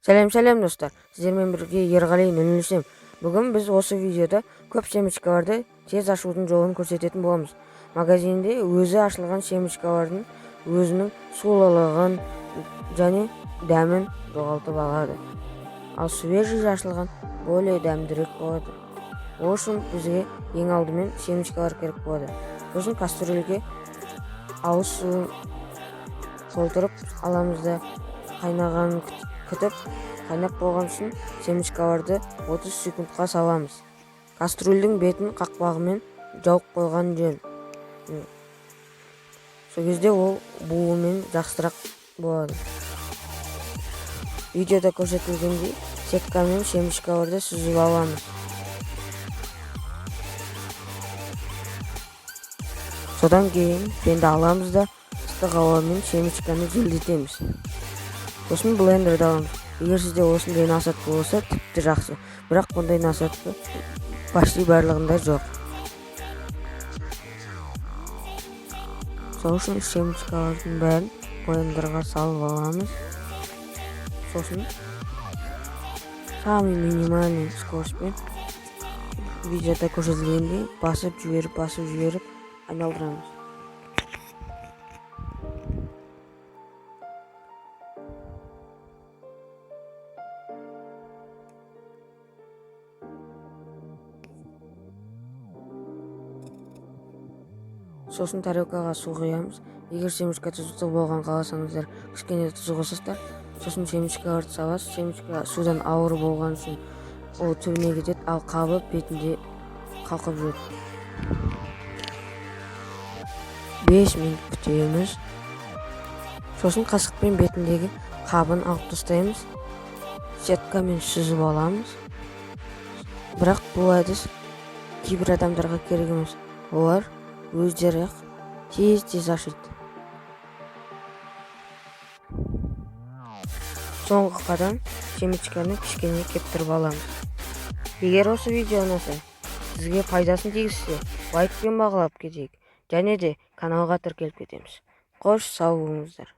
Сәлем, сәлем, достар! Сіздермен бірге Ерғали 007. Бүгін біз осы видеода көп семечкаларды тез ашудың жолын көрсететін боламыз. Магазинде өзі ашылған семечкалардың өзінің сулылығын және дәмін жоғалтып алады. Ал свежий ашылған более дәмдірек болады. Ол үшін бізге ең алдымен семечкалар керек болады. Сосын кастрюльге ауыз суын толтырып аламыз да, қайнағанын күтіп, қайнап болған соң семечкаларды 30 секундқа саламыз. Кастрюльдің бетін қақпағымен жауып қойған жөн. Сол кезде ол буымен жақсырақ болады. Видеода көрсетілгендей, сеткамен семечкаларды сүзіп аламыз. Содан кейін фенді аламыз да, ыстық ауамен семечканы желдетеміз. Сосын блендерді аламыз. Егер сізде осындай насадка болса, тіпті жақсы, бірақ бұндай насадка почти барлығында жоқ. Сол үшін семечкалардың бәрін блендерға салып аламыз. Сосын самый минимальный скоростьпен, видеода көрсетілгендей, басып жіберіп, басып жіберіп айналдырамыз. Сосын тарелкаға су құямыз. Егер семечка тұзды болған қаласаңыздар, кішкене тұз қосасыздар. Сосын семечкаларды саласыз. Семечка судан ауыр болған үшін ол түбіне кетеді, ал қабы бетінде қалқып жүреді. 5 минут күтеміз. Сосын қасықпен бетіндегі қабын алып тастаймыз, сеткамен сүзіп аламыз. Бірақ бұл әдіс кейбір адамдарға керек емес, олар өздері ақ тез тез ашиды. Соңғы қадам: семечканы кішкене кептіріп аламыз. Егер осы видео ұнаса, сізге пайдасын тигізсе, лайкпен бағалап кетейік және де каналға тіркеліп кетеміз. Қош, сау болыңыздар!